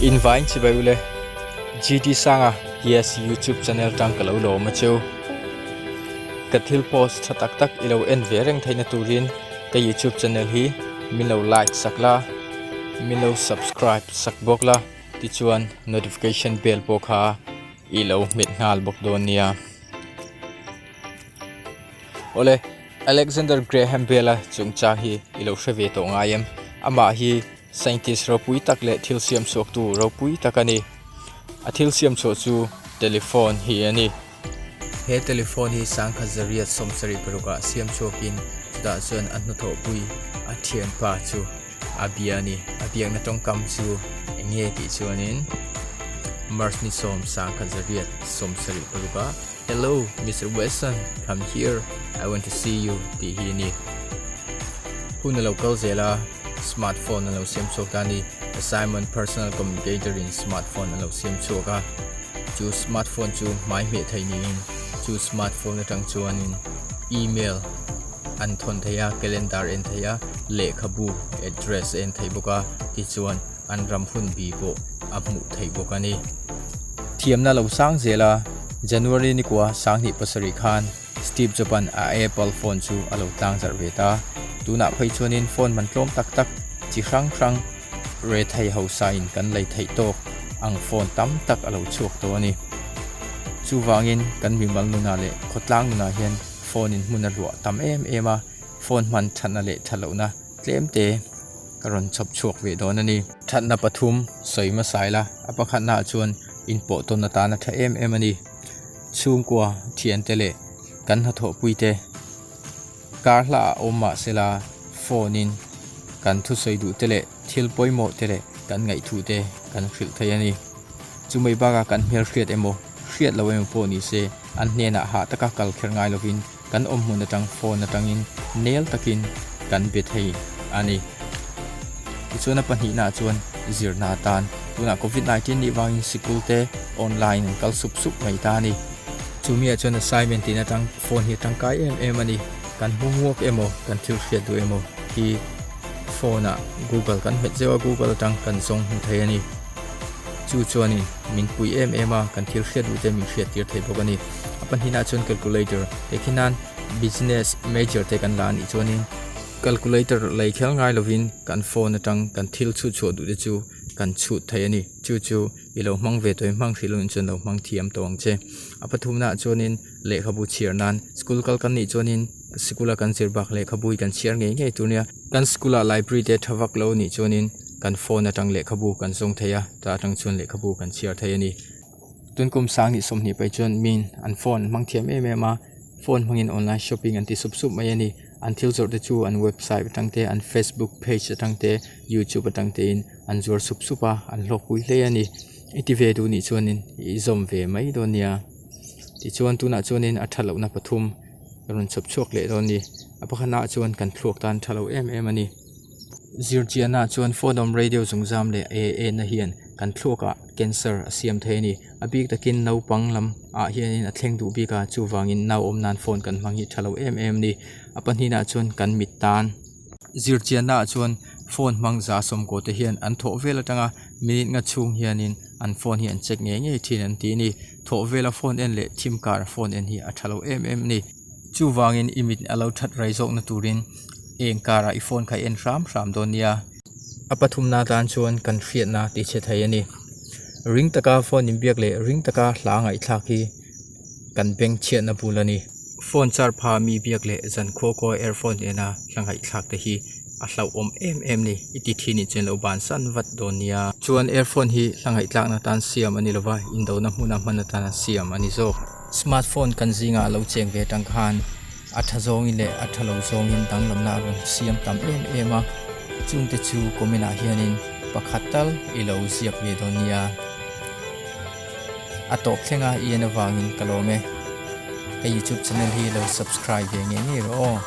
Invain chibai ule GT Sanga yes YouTube channel tang ka lo lawm a cheu. Ka thil post tha tak tak i lo en ve reng theihna turin ka YouTube channel hi min lo like sak la, min lo subscribe sak bawk la, tichuan notification bell pawh kha i lo hmet nghal bawk dawn nia. Awle, Alexander Graham Bell-a chungchang hi i lo hre ve tawh ngai em? Amah hi scientist ropui tak leh thil siam chhuaktu ropui tak a ni. A thil siam chhuah chu telephone hi a ni. He telephone hi sangkhat zariat 76 ah siam chhuakin chutah chuan a hnathawhpui a thianpa chu a bia a ni. A biakna tawngkam chu eng nge tih chuanin March ni sawm 1976 ah Hello Mister Wesson, come here, I want to see you tih hi a ni. Hun a lo kal zel a, smartphone a lo siam chhuak ta a ni. Simon Personal Communicator in smartphone a lo siam chhuak a, chu smartphone chu hmai hmeh theih niin chu smartphone atang chuanin email an thawn thei a, calendar en thei a, lehkhabu address a en thei bawk a, tichuan an ram hun bi pawh a hmuh theih bawk a ni. Thiamna lo sang zel a, January ni kua 2007 khan Steve Jobs-a'n a Apple phone chu a lo tlang zarh ve ta. Tunah phei chuanin phone man tlawm tak tak chi hrang hrang rethei hausain kan lei theih tawk ang phone tam tak a lo chhuak tawh a ni. Chuvangin kan mimal nunah leh khawtlang nunah hian phone in hmun a luah tam em em a, phone hman thatna leh that lohna tlem te ka rawn chhawp chhuak ve dawn a ni. Thatna pathum sawi hmasa ila, a pakhatna ah chuan inpawh tawn atana tha em em a ni. Chhungkua, thiante leh kan hnathawhpui te kar hla ah awm mah sela phone in kan thusawi duh te leh thil pawimawh te leh kan ngaihthu te kan hrilh thei a ni. Chumai bakah kan hmelhriat emaw hriat lo emaw pawh ni se an hnenah hah taka kal kher ngai lovin kan awm hmun atang phone atangin nel takin kan be thei a ni. Tichuan a pahnihnaah chuan zirna atan tunah covid 19 nih vangin sikul te online an kal sup sup mai ta a ni. Chumiah chuan assignment tihna atang phone hi a tangkai em em a ni. Kan homework emaw kan thil hriat duh emaw hi phone ah google kan hmet zeuh a google atang kan zawng hmu thei a ni. Chu chuanin min pui em em a, kan thil hriat duh te min hriat tir thei bawk a ni. A pahnihna chuan calculator te khi nan business major te kan la a nih chuanin calculator lei kher ngai lovin kan phone atang kan thil chhut chhuah duh te chu kan chhut thei a ni. Chu chu i lo hmang ve tawh i hmang hrih loh chuan lo hmang thiam tawh ang che. A pathumna ah chuanin lehkhabu chhiar nan school kal kan nih chuanin sikul a kan zir bak lehkhabu hi kan chhiar ngei ngei tur nia. Kan school ah library te tha vak lo nih chuanin kan phone atang lehkhabu kan zawng thei a, ta atang chuan lehkhabu kan chhiar thei a ni. Tun kum 2020 paih chuan min an phone an hmang thiam em em a, phone hmangin online shopping an ti sup sup mai a ni. An thil zawrh te chu an website atang te, an facebook page atang te, youtube atang te in an zuar sup sup a, an hlawkpui hle a ni. I ti ve duh nih chuanin i zawm ve mai dawn nia. Tichuan tunah chuanin a that lohna pathum. Ka rawn chhawp chhuak leh dawn a ni. A pakhatnaah chuan kan thluak tan tha lo em em a ni. Zirchiannaah chuan phone awm radio zungzam leh e enna hian kan thluakah cancer a siam thei a ni. A bik takin naupang lam ah hianin a thleng duh bik a, chuvangin nau awm nan phone kan hmang hi tha lo em em a ni. A pahnihnaah chuan kan mit tan. Zirchiannaah chuan phone hmang za sawmkaw te hian an thawh vel atanga minute nga chhung hianin an phone hi an check ngei ngei thin an ti a ni. Thawh vela phone en leh thim kara phone en hi a tha lo em em a ni. Chuvangin i mit a lo that rai zawkna turin eng karah i phone kha i en hram hram dawn nia. A pathumna atan chuan kan hriatna tih chhe thei a ni. Ring taka phone inbiak leh ring taka hla ngaihthlak hi kan beng chhiatna bul a ni. Phone char pha mi biak leh zan khaw khaw earphone ena hla ngaihthlak te hi a hlauhawm em em ni. I ti thin nih chuan lo bansan vat dawn nia. Chuan earphone hi hla ngaihthlakna atan siam a ni lova, indona hmuna hman atana siam a ni zawk. Smartphone kan zingah a lo cheng ve tang khan a tha zawngin leh a tha lo zawngin danglamna a rawn siam tam em em a. Chungte chu comment ah hianin pakhat tal i lo ziak ve dawn nia. A tawp thlenga i en avangin ka lawm e. Ka youtube channel hi lo subscribe ve ngei ngei rawh aw.